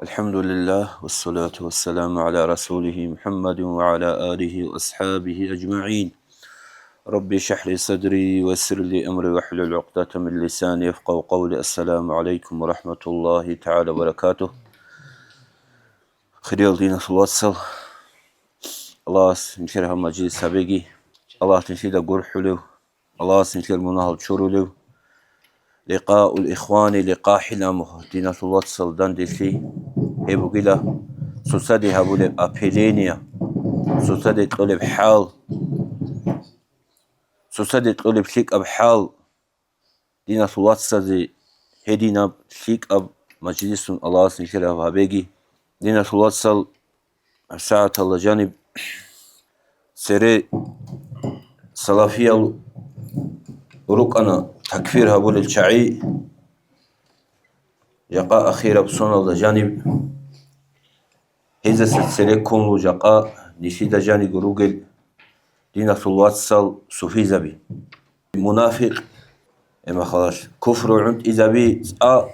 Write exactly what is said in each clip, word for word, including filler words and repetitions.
الحمد لله والصلاة والسلام على رسوله محمد وعلى آله وأصحابه أجمعين. رب اشرح لي صدري ويسر لي أمري واحلل عقدة من لساني يفقهوا قولي. السلام عليكم ورحمة الله تعالى وبركاته. Хириял диналъул вацал, Аллагьас нилъер гьаб мажлис гьабеги, Аллагьас нилъеда гурхӀулев, Аллагьас нилъер мунагьал чурулев, ликъаул ихвани ликъахӀил аму, диналъул вацал данделъи, гьеб бугила цоцаде гьабулеб опьянение, цоцаде кьолеб хӀал, цоцаде кьолеб лъикӀаб хӀал, диналъул вацазе гьединаб лъикӀаб мажлисун Аллагьас нилъер гьаб гьабеги. Диналъул вацал, гьабсагӀаталда жаниб цере салафиял рукӀана такфир гьабулел чагӀи, жакъа ахираб соналда жаниб гьезаса цере ккун жакъа нилъеда жаниго ругел диналъул вацал суфизаби. Мунафикъ, гьеб мехалъ куфру гӀунтӀизаби цӀа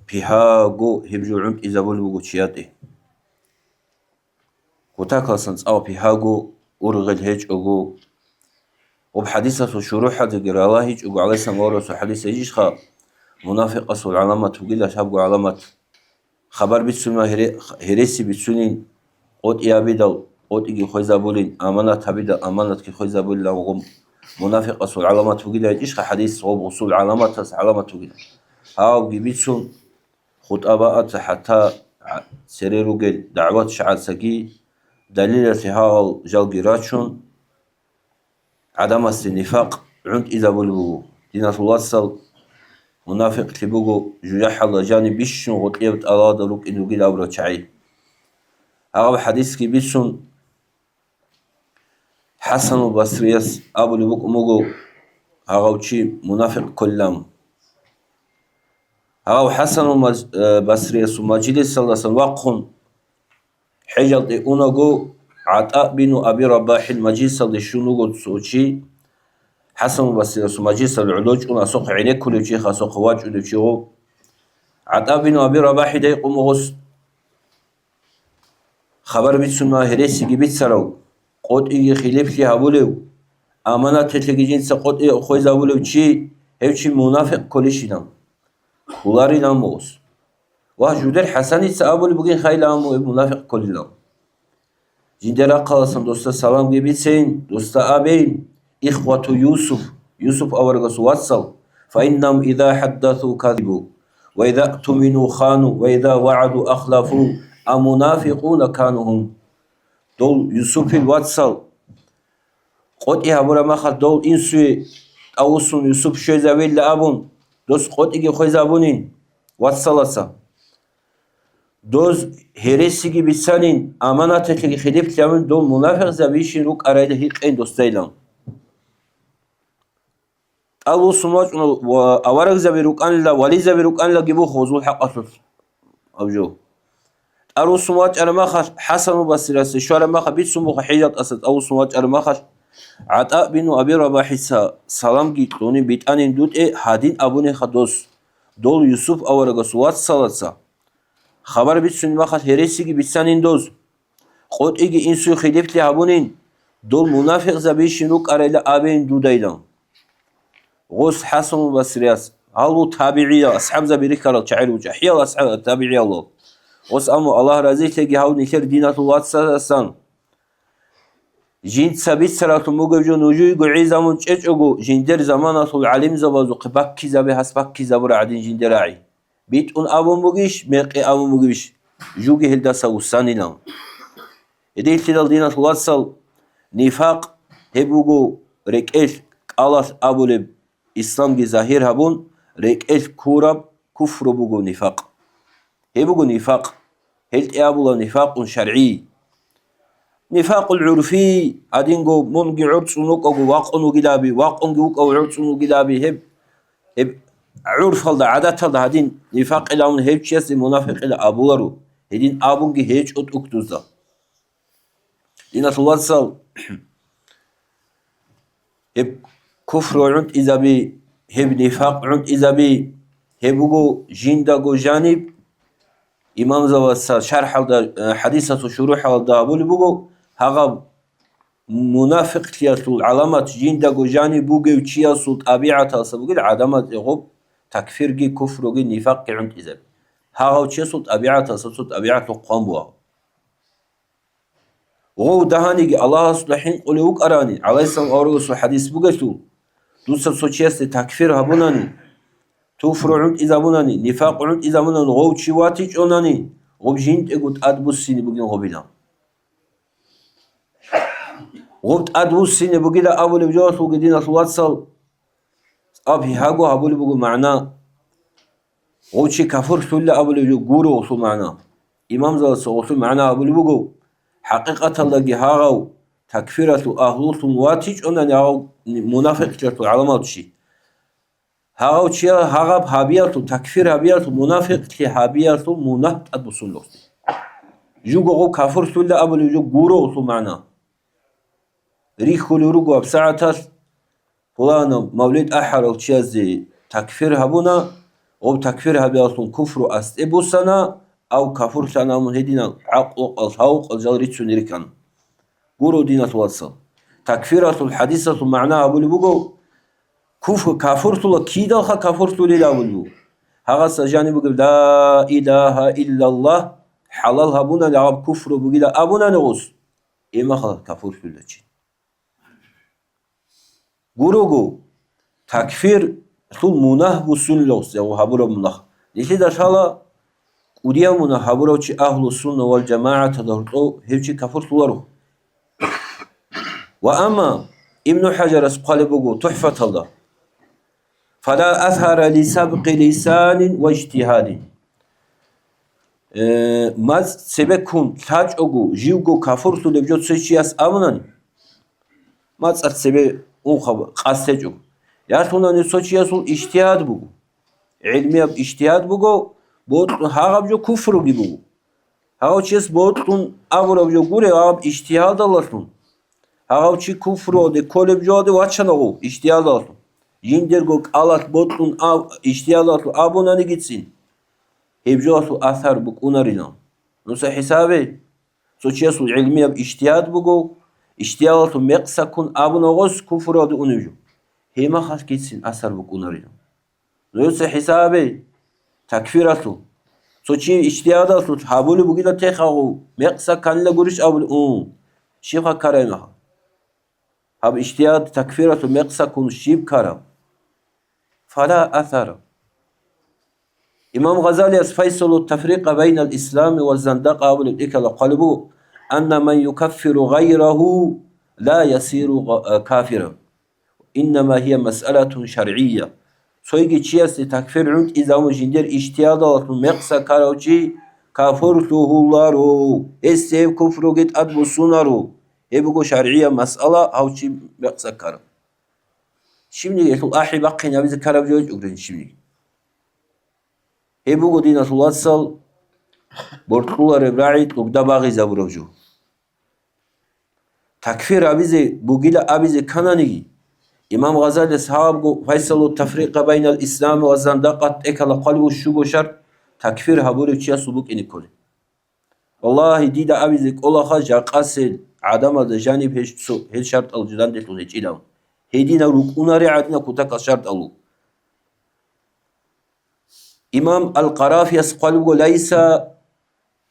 пигьаго гьеб жо гӀунтӀизабулеб буго чияте. Кутакалсан цӀа пигьаго ургъел гьечӀого. Гъоб хӀадисалъул шурухӀалдеги ралагьичӀого, гӀалайгьиссалам аварагасул хӀадис гьечӀищха, мунафикъасул гӀаламат бугила лъабго гӀаламат. Хабар бицунма гьере-, гьереси бицунин, къотӀи гьабидал къотӀиги хвезабулин, аманат гьабидал аманатги хвезабулин абун, мунафикъасул гӀаламат бугила гьечӀищха хӀадис, гъоб гъусул гӀаламатас гӀаламат бугила. Гьавги бицун, хутӀа баца хӀатта гӀа-, цере ругел дагӀват шагӀацаги далилалъе гьавал жалги рачун, гӀадамасе нифакъ гӀунтӀизабулеб буго. Диналъул вацал, мунафикълъи буго, жужахӀалда жаниб бищун гъоркьияб тӀалабалда рукӀин ругил абурал чагӀи. Гьагъаб хӀадисги бицун, ХӀасанул Басрияс абулеб букӀун буго, гьагъав чи мунафикъ кколилан. Гьагъав ХӀасанул маж-, э, Басриясул мажлисалдасан вахъун, ХӀежалде унаго, ГӀатӀа бину Аби РабахӀил мажлисалде щун вуго цо чи, ХӀасанул Басриясул мажлисалде гӀодов чӀун, асухъ гӀенеккулев чи, асухъ вачӀунев чи гъов. ГӀатӀа бину Аби РабахӀида гьикъун буго гъос хабар бицуна, гьересиги бицарав, къотӀиги хилиплъи гьабулев, аманаталъеги жинца къотӀи хвезабулев чи, гьев чи мунафикъ кколищилан. Кколарилан буго гъос. Ва жудер ХӀасаница абулеб бугин хайилан буго гьеб мунафикъ кколилан. Жиндир рахъаласан досда саламги бицейин, досда абейин: «Ихвату Юсуф, Юсуп аварагасул вацал, фаиннагьум иза хӀаддасу казибу, ва иза тумину хану, ва иза вагӀаду ахлафу, а мунафикъуна кану гьум». Дол Юсупил вацал, къотӀи гьабураб махалъ дол инсуе тӀавуссун Юсуп щвезавилла абун, дос къотӀиги хвезабунин вацаласа. Дос гьересиги бицанин, аманаталъеги хилиплъи гьабун, дол мунафикъзабийищин рукӀарайда гьикъейин досдайилан. ТӀалуссун вачӀун ва аварагзаби рукӀанила, вализаби рукӀанилаги бухъ гъозул хӀакъалъулъ аб жо. ТӀалуссун вачӀараб махалъ, ХӀасанул Басриясе щвараб махалъ бицун буго, ХӀежалдаса тӀалуссун вачӀараб махалъ, ГӀатӀа бину Аби РабахӀица саламги кьунин битӀанин дутӀе, гьадин абунеха дос, дол Юсуп аварагасул вацалаца хабар бицунеб махалъ гьересиги бицанин доз. КъотӀиги инсуе хилиплъи гьабунин, дол мунафикъзабийищин рукӀарайила абейин дудайилан. Гъос ХӀасанул Басрияс, гьалу табигӀиял, асхӀабзаби рихьарал чагӀи ручӀа, хӀиял асхӀаб-, табигӀиялал. Гъос аму, Аллагь разилъеги гьав нилъер диналъул вацаласан. Жинца бицаралъун бугеб жо нужуего гӀезамун чӀечӀого, жиндер заманалъул гӀалимзабазухъе баккизабе гьас баккизабура гӀадин жиндер рагӀи. БитӀун абун бугищ, мекъи абун бугищ, жуги гьелдаса вуссанилан. Гьединлъидал диналъул вацал, нифакъ гьеб буго рекӀелъ кӀалалъ абулеб, исламги загьир гьабун, рекӀелъ ккураб куфру буго нифакъ. Гьеб буго нифакъ, гьелтӀе абула нифакъун шаргӀий. Нифакъул гӀурфий, гьадинго мунги гӀорцӀун вукӀаго вакъун вугилаби, вакъунги вукӀаго гӀорцӀун вугилаби, гьеб, гьеб гӀурфалда, гӀадаталда гьадин нифакъилан гьев чиясе мунафикъила абуларо, гьедин абунги гьечӀо тӀухьдузда. Диналъул вацал, гьеб куфру гӀунтӀизаби, гьеб нифакъ гӀунтӀизаби, гьеб буго жиндаго жаниб имамзабаца шархӀалда, э, хӀадисалъул шурухӀалда абулеб буго, гьагъаб мунафикълъиялъул гӀаламат жиндаго жаниб бугев чиясул тӀабигӀаталса бугел гӀадамазде гъоб такфирги, куфруги, нифакъги гӀунтӀизаби. Гьагъав чиясул тӀабигӀаталса цо тӀабигӀатлъун хъван бугьав. Гъов дагьаниги Аллагьасда хӀинкъулев вукӀарани, гӀалайгьиссалам аварагасул хӀадис бугелъул, дуца цо чиясде такфир гьабунани, куфру гӀунтӀизабунани, нифакъ гӀунтӀизабунани, гъов чи ватичӀонани, гъоб жинтӀего тӀадбуссине бугин гъобилан. Гъоб тӀадбуссине бугила абулеб жоялъулги, диналъул вацал, аб гьаго гьабулеб буго магӀна. Гъов чи кафурлъула абулеб жо гуро гъолъул магӀна. Имамзабаца гъолъул магӀна гьабулеб буго, хӀакъикъаталдаги гьагъав такфиралъул агьлулъун ватичӀонани гьагъав мунафикълъиялъул гӀаламат чи. Гьагъав чи гьагъаб гьабиялъул, такфир гьабиялъул, мунафикълъи гьабиялъул мунагь тӀадбуссунелъул. Жуго гъов кафурлъула абулеб жо гуро гъолъул магӀна. Рихьулев руго гьабсагӀаталъ, пуланав мавлид ахӀарал чиязе такфир гьабуна, гъоб такфир гьабиялъун куфру астӀе буссана, ав кафурлъана абун гьединал гӀакълу-къал, лъаву-къал жал рицунел рихьана. Гуро, диналъул вацал. Такфиралъул хӀадисалъул магӀна гьабулеб буго, куф-, кафурлъула кидалха кафурлъулел абулеб буго. Гьагъаса жаниб бугеб ла илагьа иллаллагь хӀалал гьабунани гьаб куфру бугила абунани гъос, гьеб мехалъ кафурлъула чи. Гурого, такфирлъул мунагь буссунилан гъос гьабураб мунагь. Нилъеда лъала, кӀудияв мунагь гьабурав чи Агьлу-сунна вал-жамагӀаталда гьоркьов гьев чи кафурлъуларо. Ва амма Ибну ХӀажарас хъвалеб буго ТухӀфаталда: «Фала асара ли сабкъи лисанин ва ижтигьадин». Э, мацӀ цебеккун лъачӀого, живго кафурлъулеб жо цо чияс абунани, мацӀалъ цебе унхъаб къасд гьечӀо. Ялъунани цо чиясул ижтигьад буго. ГӀилмияб ижтигьад буго, бокьун гьагъаб жо куфруги буго. Гьав чияс бокьун абураб жо гуре, гьаб ижтигьадалалъун. Гьав чи куфруялде кколеб жоялде вачана гъов ижтигьадалъун. Жиндирго кӀалалъ бокьун аб-, ижтигьадалъун абунанигицин, гьеб жоялъул асар букӀунарилан. Нуса хӀисабе, цо чиясул гӀилмияб ижтигьад буго, ижтигьадалъун мекъса ккун абуна гъос куфруялде унев жо. Гьеб мехалъгицин асар букӀунарилан. Нужеца хӀисабе, такфиралъул. Цо чи ижтигьадалъулъ гьабулеб бугила техагъу, мекъса кканила гурищ абули, ун, щибха ккарай меха? Гьаб ижтигьад такфиралъул мекъса ккун щиб ккараб? Фала асара. Имам Гъазалияс Файсалу тафрикъа байнал ислами ва зандакъа абулеб тӀехьалда хъвалеб буго, анна ман юкаффиру гъайрагьу ла ясиру гъа-, кафиран. Иннама гьия масъалатун шаргӀия. Цойги чиясде такфир гӀунтӀизабун жиндир ижтигьадалъун мекъса ккарав чи кафурлъугьуларо, гьесде гьеб куфруги тӀадбуссунаро, гьеб буго шаргӀияб масъала, гьав чи мекъса ккарав. Щибниги гьелъул ахӀи бахъинабизе ккараб жо гьечӀогрин щибниги. Гьеб буго, диналъул вацал, боркьулареб рагӀи лугда багъизабураб жо. Такфир абизе бугила абизе ккананиги, имам Гъазалияс гьабго Файсалу тафрикъа байнал ислам ва зандакъат тӀехьалда хъвалеб щуго шарт такфир гьабурев чиясул букӀине кколеб. Валлагьи, дида абизе кӀолаха жакъасел гӀадамазда жаниб гьел цо-, гьел шартӀал данделъун гьечӀилан. Гьединал рукӀунаре гӀадинаб кутакалъ шартӀал руго. Имам Ал-Къарафияс хъвалеб буго: «Лайса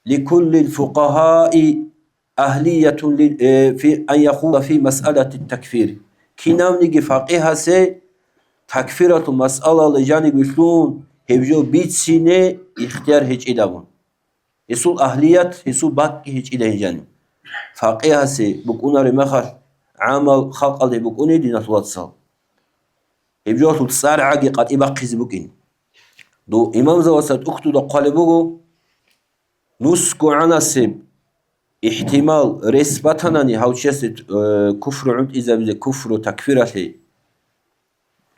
ликуллил фукъагьаи агьлиятун ли-, э, фи ан яхуда фи масъалати такфир». Кинавниги факъигьасе такфиратул масъалалда жаниб вилълъун гьеб жо бицине ихтияр гьечӀилабун. Гьесул агьлият, гьесул бакӀги гьечӀила гьел жаниб. Факъигьасе букӀунареб мехалъ, гӀамал халкъалде букӀуни, диналъул вацал. Гьеб жоялъул цӀар гӀаги къватӀибахъизе букӀин. Дов имамзабаца тӀухьдуда хъвалеб буго, нусгогӀанасеб ихтимал рес батанани гьав чиясде, э, куфру гӀунтӀизабизе, куфру такфиралъе,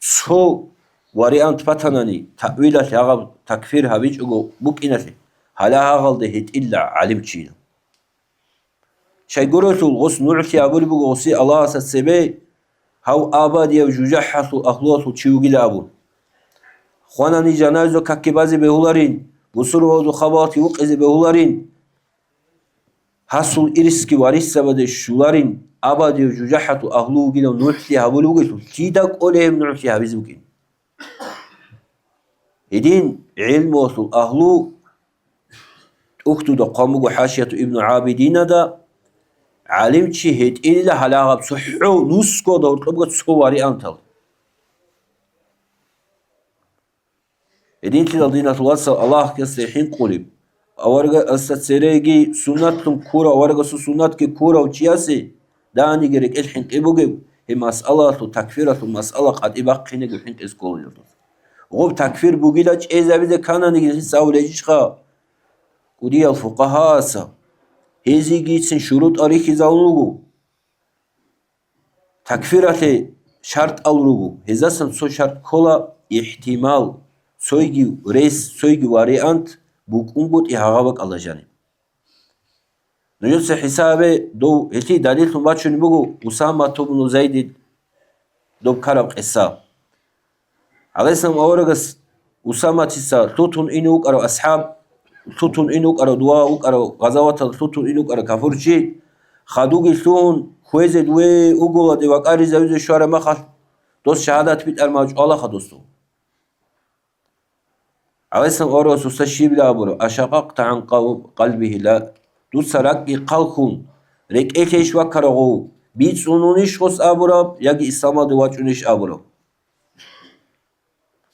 цо вариант батанани, таъвилалъе гьагъаб такфир гьабичӀого букӀиналъе, гьала гьагъалде гьетӀила гӀалимчиял. Щайгурелъул гъос нугӀлъи абулеб буго гъоси Аллагьасда цебе, гьав абадияб жужахӀалъул агьлуялъул чи вугила абун. Хванани жаназа какги базе бегьуларин, бусурбабазул хабалъги вукъизе бегьуларин, гьасул ирсги варисзабаде щуларин, абадияб жужахӀалъул агьлу вугилан нухӀлъи гьабулеб бугелъул, лъида кӀолеб гьеб нухӀлъи гьабизе букӀин. Гьедин гӀелмуялъул агьлу, тӀухьдуда хъван буго ХӀашияту Ибну ГӀабидинада, гӀалимчи гьетӀинила гьалагъаб цохӀо нусгода гьоркьобго цо вариантал. Гьединлъидал, диналъул вацал, Аллагьасде хӀинкъулеб, аварагасда цереги суннатлъун ккурав, аварагасул суннатги ккурав чиясе даниги рекӀелъ хӀинкъи бугеб, гьеб масъалаялъул, такфиралъул масъала къватӀиб бахъинего хӀинкъизе кколелдаса. Гъоб такфир бугила чӀезабизе ккананиги гьес абулеб гьечӀищха кӀудиял фукъагьааса? Гьезиегицин шурутӀал рихьизабун руго. Такфиралъе шартӀал руго. Гьездасан цо шартӀ ккола: ихтимал, цойги рес, цойги вариант букӀунгутӀи гьагъа бакӀалда жаниб. Нужеца хӀисабе, дов гьелъие далиллъун бачунеб буго Усамат ибну Зайдил доб ккараб къисса. ГӀалайгьиссалам аварагас Усаматица лъутун ине вукӀарав асхӀаб, лъутун ине вукӀарав, дова вукӀарав, гъазаваталда лъутун ине вукӀарав кафурчи, хадуги лъугьун, хвезе дуве уголалде вакӀаризавизе щвараб махалъ, дос шагьадат битӀараб мехалъ чӀвалаха досул. ГӀалайгьиссалам аварагас досда щибила абураб: «Ашакъакъта гӀан къал-, къалбигьи ла», дуца ракӀги хъалхьун, рекӀелъейищ ваккарав гъов, бицунунищ гъос абураб, яги исламалде вачӀунищ абураб?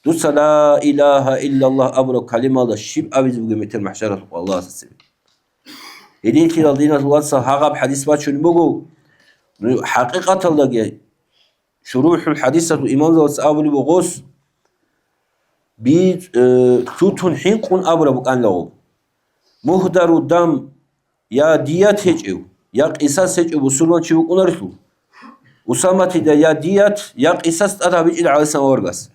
Дуца «Ла илагьа иллаллагь» абураб калимаялда щиб абизе бугеб метер махӀшараялъухъ Аллагьасда цебе? Гьединлъидал, диналъул вацал, гьагъаб хӀадис бачунеб буго. Ну, хӀакъикъаталдаги, ШурухӀул хӀадисалъул имамзабаца абулеб буго гъос, би-, э, лъутун хӀинкъун абураб букӀанила гъоб: «Мугьдару дам», я дият гьечӀев, я къисас гьечӀев бусурманчи вукӀунарелъул, Усаматида я дият, я къисас тӀад гьабичӀила гӀалайгьиссалам аварагас.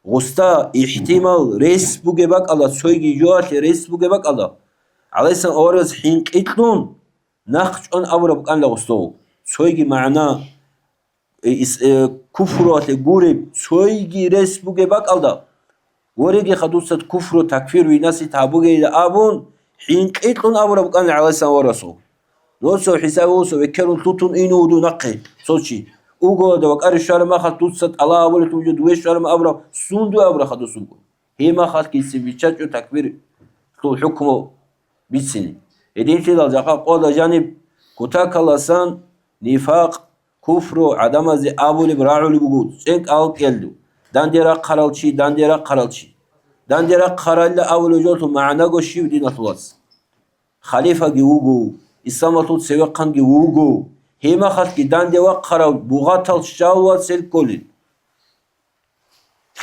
Гъосда, ихтимал, рес бугеб бакӀалда, цойги жоялъе рес бугеб бакӀалда, гӀалайгьиссалам аварагас хӀинкъи кьун, нахъ чӀван абураб букӀанила гъосда гъоб. Цойги магӀна, э, ис-, э, куфруялъе гуреб, цойги рес бугеб бакӀалда, вореги хадусат куфру, такфир, винасит гьабугейилан абун, хӀинкъи кьун абураб букӀанила гӀалайгьиссалам аварагасул. Носов хӀисаб гьусо векерун лъутун ине вуго нахъе цо чи. Уголалда вакӀари щвараб махалъ дуца тӀалаб гьабулелъул жо, дуве щвараб абураб, сунду абураб хадусун. Гьеб махалъги цебе биччачӀо такфирлъул хӀукму бицине. Гьединлъидал жакъа къоялда жаниб кутакаласан нифакъ, куфру гӀадамазе абулеб рагӀулеб буго, цӀен кӀал кӀелду: «Данде рахъарал чи, данде рахъарал чи». Данде рахъаралда абулеб жолъул магӀнаго щиб, диналъул вац? Халифаги вуго, исламалъул цевехъанги вуго, гьеб махалъги данде вахъарав бугъатал щал вацел кколел?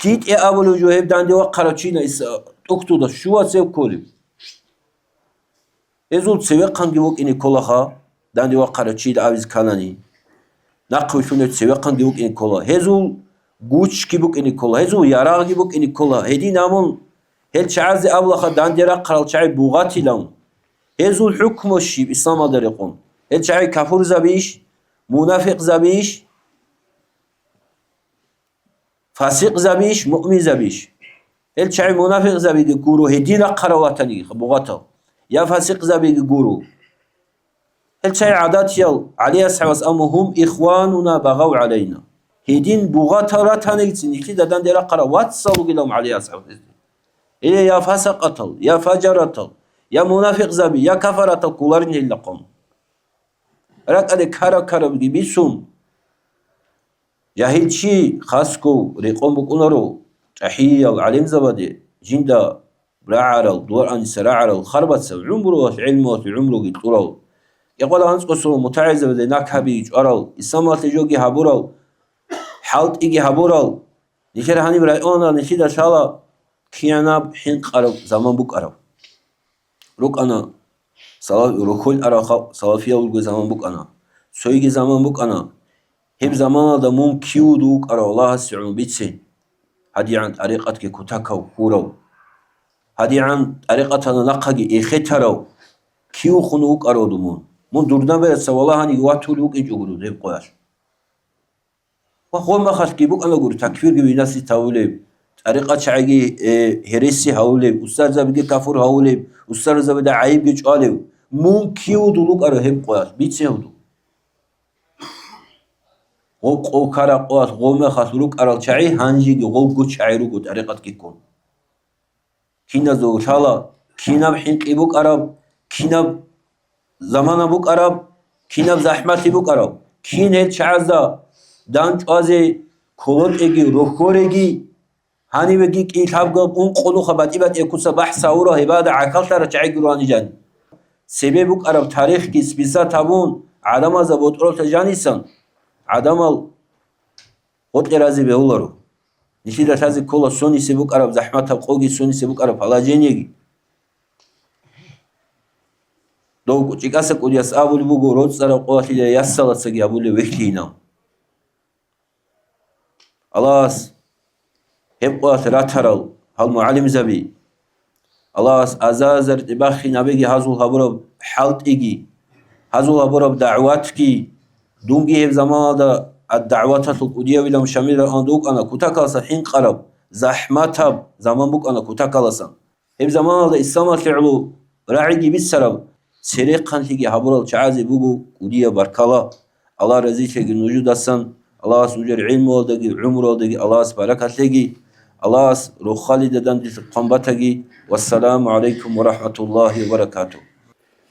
ЛъитӀе абулев жо гьеб данде вахъарав чина ис-, тӀухьдуда щула цев кколеб? Гьезул цевехъанги вукӀине кколаха, данде вахъарав чида абизе кканани. Нахъвилълъунев цевехъанги вукӀине ккола. Гьезул гучги букӀине ккола, гьезул ярагъги букӀине ккола. Гьедин абун, гьел чагӀазе абулаха данде рахъарал чагӀи бугъатилан. Гьезул хӀукму щиб исламалда рекъон? Гьел чагӀи кафурзабищ, мунафикъзабищ? Фасикъзабищ, муъминзабищ? Гьел чагӀи мунафикъзабиги гуро, гьедин рахъарал ватаниги бугъатал, я фасикъзабиги гуро. Гьел чагӀи гӀадатиял ГӀали асхӀабас аму: «Гьум ихвануна багъав гӀалайна». Гьедин бугъатал ратанигицин, нилъеда данде рахъарал вацал ругилан ГӀали асхӀаб гьезде. Гьеле я фасакъатал, я фажаратал, я мунафикъзаби, я кафаратал кколарин гьелда къон. РакӀалде кара-карабги бицун, жагьилчи хасго рекъон букӀунаро чӀахӀиял гӀалимзабаде, жинда рагӀарал, дугӀаниса рагӀарал харбацав, гӀумруялъ гӀелмуялъе гӀумруги кьурав, кӀикъоялда анцӀго соналъ мутагӀилзабаде накабиги чӀварал, исламалъе жоги гьабурал, хӀалтӀиги гьабурал, нилъер гьаниб районал нилъеда лъала киянаб хӀинкъараб заман букӀараб. РукӀана, салаф-, рухьул арал халкъ салафиял вуго заман букӀана. Цойги заман букӀана. Гьеб заманалда мун кив вукӀарав Аллагьасе гӀоло бице. ГьадигӀан тӀарикъатги кутакав хьурав. ГьадигӀан тӀарикъаталда нахъаги эхетарав. Кив хун вукӀарав мун? Мун дурнабераца валагьаниги ватулев вукӀинчӀого гьеб къоялъ. Ва гъо махалъги букӀана гури такфирги винасде тавулеб, тӀарикъат чагӀиги, э, гьереси гьавулев, устарзабиги кафур гьавулев, устарзабида гӀайибги чӀвалев, мун кив вуду вукӀарав гьеб къоялъ, бице гьуду. Гъоб къо ккараб къоялъ гъомехалъ рукӀарал чагӀи гьанжеги гъобго чагӀи руго тӀарикъатги ккун. Киназул лъала, кинаб хӀинкъи букӀараб, кинаб замана букӀараб, кинаб захӀмалъи букӀараб, кин гьел чагӀазда дандчӀвазе, кколотӀеги, рохьореги, гьанивеги кӀи лъабго ункъо нуха батӀи-батӀияб куца бахӀс гьавура гьебада гӀахьаллъарал чагӀи гурони жани. Цебе букӀараб тарихги списать гьабун, гӀадамазда ботӀролъа жанисан, гӀадамал гъоркье рази бегьуларо. Нилъеда лъазе ккола сонисе букӀараб захӀматаб къоги, сонисе букӀараб положениеги. Дов ЧӀикӀаса кӀудияс абулеб буго, роцӀцӀараб къоялъила ясалацаги абулеб вехьлъинал. Аллагьас гьеб къоялъ ратарал гьал мугӀалимзаби, Аллагьас азар-азар тӀибахинабиги гьазул гьабураб хӀалтӀиги, гьазул гьабураб дагӀватги, дунги гьеб заманалда ад-дагӀваталъул кӀудиявилан Шамил рагӀун дукӀана кутакаласан хӀинкъараб, захӀматаб заман букӀана кутакаласан. Гьеб заманалда исламалъе гӀоло рагӀиги бицараб, церехъанлъиги гьабурал чагӀазе буго кӀудияб баркала. Аллагь разилъеги нужедасан, Аллагьас нужер гӀилмуялдаги гӀумруялдаги Аллагьас баракат лъеги. Аллагьас рохалида данделъ хъван батаги. Вассаламу гӀалайкум ва рахӀматуллагьи ва баракатугь.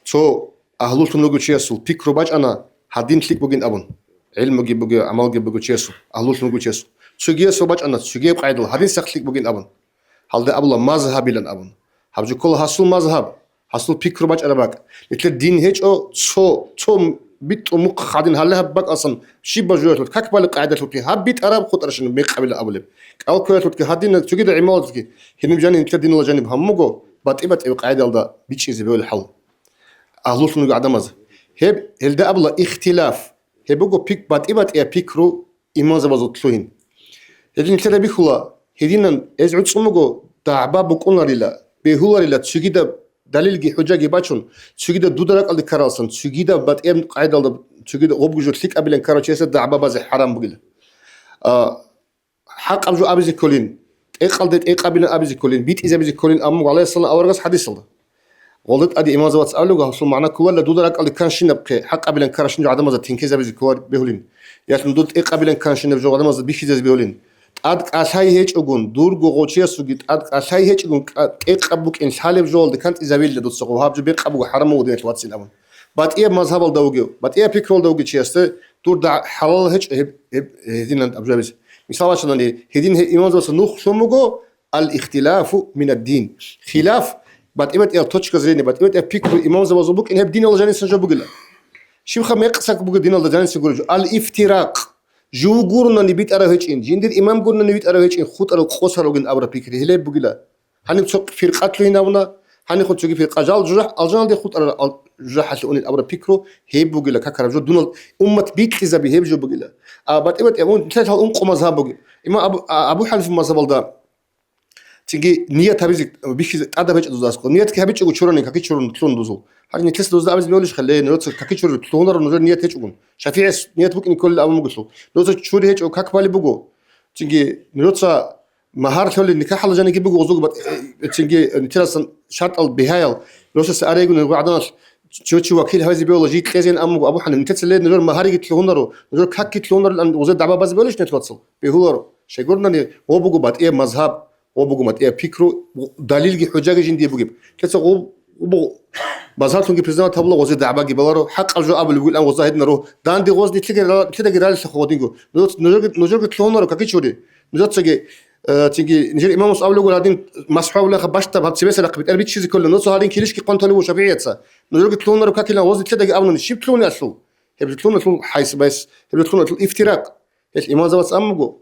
Цо агьлулъун ругев чиясул пикру бачӀана гьадин лъикӀ бугин абун, гӀилмуги бугев, гӀамалги бугев чиясул, агьлулъун ругев чиясул. Цогиясул бачӀана цогияб къайдал гьадин сах лъикӀ бугин абун. Гьалда абула мазгьабилан абун. Гьаб жо ккола гьасул мазгьаб, гьасул пикру бачӀараб бакӀ. Нилъер дин гьечӀо цо, цо битӀу мухъ гьадин гьале гьаб бакӀасан щибаб жоялъулъ как балеб къагӀидалъулъги гьаб битӀараб хутӀаращинаб мекъабила абулеб. КӀал кквеялъулъги гьадинаб цогидал гӀималалъулъги гьениб жаниб нилъер диналда жаниб гьабун буго, батӀи-батӀияб къагӀидалда бичӀчӀизе бегьулеб хӀал. Агьлулъун руго гӀадамаз. Гьеб, гьелда абула ихтилаф. Гьеб буго пик-, батӀи-батӀияб пикру имамзабазул лъугьин. Гьедин нилъеда бихьула, гьединан гьез гӀуцӀун буго, дагӀба букӀунарила, бегьуларила цогидаб далилги хӀужаги бачун, цогидаб дуда ракӀалде ккаралсан, цогидаб батӀияб къайдалда, цогидаб гъобгу жо лъикӀабилан ккарав чиясда дагӀба базе хӀарам бугила. А, хӀакъаб жо абизе кколин, тӀекъалде тӀекъабилан абизе кколин, битӀизабизе кколин абун гӀалайгьиссалам аварагас хӀадисалда. Гъолда тӀаде имамзабац абулеб, гьасул магӀна кколарила дуда ракӀалде кканщинаб хъе хӀакъабилан ккаращин жо гӀадамазда тинкезабизе кколар бегьулин. Ялъун дуда тӀекъабилан кканщинаб жо гӀадамазда бихьизазе бегьулин. ТӀад кӀалъай гьечӀогун, дурго гъочиясулги тӀад кӀалъай гьечӀогун, кӀа-, тӀекъаб букӀин лъалеб жоялде кантӀизабилла дуца гъо, гьаб жо бекъаб буго, хӀарамаб буго диналъ вацин абун. БатӀияб мазгьабалда вугев, батӀияб пикралда вугев чиясда дур дагь-, хӀалал гьечӀо гьеб, гьеб, гьединан абжабизе. Мисал бачанани, гьедин гьеб имамзабаца нух лъун буго, Ал-ихтилафу минад-дин. Хилаф, батӀи-батӀиял точка зрения, батӀи-батӀиял пикру имамзабазул букӀин гьеб диналда жанисан жо бугила. Щибха мекъсак буго диналда жанисан гуреб жо? Ал-ифтиракъ. Жив гурунани битӀарав гьечӀин, жиндир имам гурунани витӀарав гьечӀин, хутӀарав къосарав вугин абураб пикри гьелеб бугила. Гьаниб цо фиркъа лъугьинавуна, гьанихъун цоги фиркъа жал жужахӀ-, алжаналде хутӀарал ал-, жужахӀалъе унел абураб пикру гьеб бугила какараб жо, дунал уммат бикьизаби гьеб жо бугила. А батӀи-батӀи, ун-, нилъер гьал ункъо мазгьаб бугеб. Имам Абу, а, Абу ХӀанифа мазгьабалда Цинги ният гьабизе бихьизе тӀадаб гьечӀо дузда аскӀов. Ниятги гьабичӀого чурани, каки чурун лъун дузул. Гьанже нилъеца дузда абизе бегьулищха, ле, нужеца каки чурун лъугьунаро нужер ният гьечӀогун. ШафигӀияс ният букӀине кколел абун бугелъул. Нужеца чури гьечӀого как балеб буго. Цинги нужеца магьар лъолел никахӀалда жаниги буго гъозуго бат-, э, цинги, э, нилъерасан шартӀал бигьаял. Нужеца арейгун гӀадамал чо-, чи вакил гьавизе бегьула жий кьезейин абун буго Абу ХӀаниф. Нилъеца, ле, нужер магьариги лъугьунаро, нужер какги лъугьунарел ан гъозе дагӀба базе бегьулищ нилъ, вацал? Бегьуларо. Щайгурнани, гъо буго батӀияб мазгьаб. Гъо буго матӀияб пикру, далилги хӀужаги жиндие бугеб. Лъеца гъо, гъо буго мазгьаблъунги признавать гьабула, гъозе дагӀбаги баларо, хӀакъаб жо абулеб бугилан гъоза гьединаро. Данде гъоз нилъеги ра-, нилъедаги ралелъа гъодинго. Нуж-, нужерги, нужерги лъугьунаро каки чури. Нужецаги, э, цинги нижер имамас абулего гьадин масхӀу абулаха бащдаб гьаб цебесарахъ бетӀер биччизе кколел. Нужеца гьадин килищги хъван толев вуго ШафигӀияца. Нужерги лъугьунаро какилан гъоз нилъедаги абуни щиб лъугьуни алъул? Гьеб жо лъугьуна алъул хӀайсбайс, гьеб жо лъугьуна алъул ифтиракъ. Гьел имамзабац абун буго: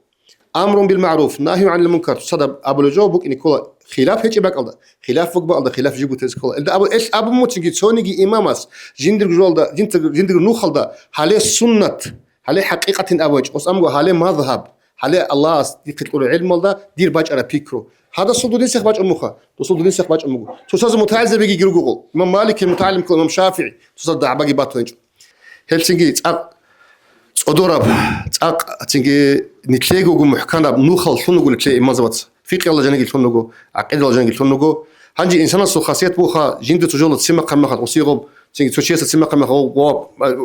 «Амрун бил маъруф, нагьюн гӀанил мункар», цоцазда абулеб жо букӀине ккола хилаф гьечӀеб бакӀалда, хилаф бугеб бакӀалда хилаф жиб бутезе ккола. Илда абу-, эл абун муцинги цониги имамас жиндирго жугьалда, жинцаг-, жиндирго нухалда гьале суннат, гьале хӀакъикъатин абу гьечӀо, ос абун буго гьале мазгьаб, гьале Аллагьас дихъе кьураб гӀелмалда дир бачӀараб пикру. Гьадасул дудинсех бачӀун буха, досул дудинсех бачӀун буго. Цоцазда мутагӀилзабигиги руго гъол. Имам Маликил мутагӀалим ккола имам ШафигӀи, цоцазда дагӀбаги батун гьечӀо. Гьелцинги цӀакъ цӀодораб, цӀакъ цинги нилъего мухӀканаб нухал лъун вуго нилъее имамзабац. Фикъиялда жаниги лъун руго, гӀакъидалда жаниги лъун руго. Гьанже инсанасул хасият буха, жинда цо жола цимахъан махал, гъосиегъоб, цинги цо чиясда цимахъан махал, ва, ва,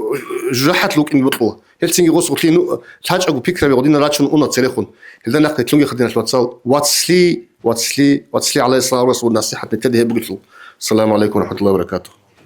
жужахӀат лукӀин букьула. Гьелцинги гъос гъутлъи ну-, лъачӀого пикраби гъодина рачун уна церехун. Гьелда нахъ гьелъунги хадиналъ вацал, вацлъи, вацлъи, вацлъи гӀалайгьиссалам расул насихӀат нетеде гьеб бугелъул. Саламу алейкум ва рахматуллахи ва баракатух.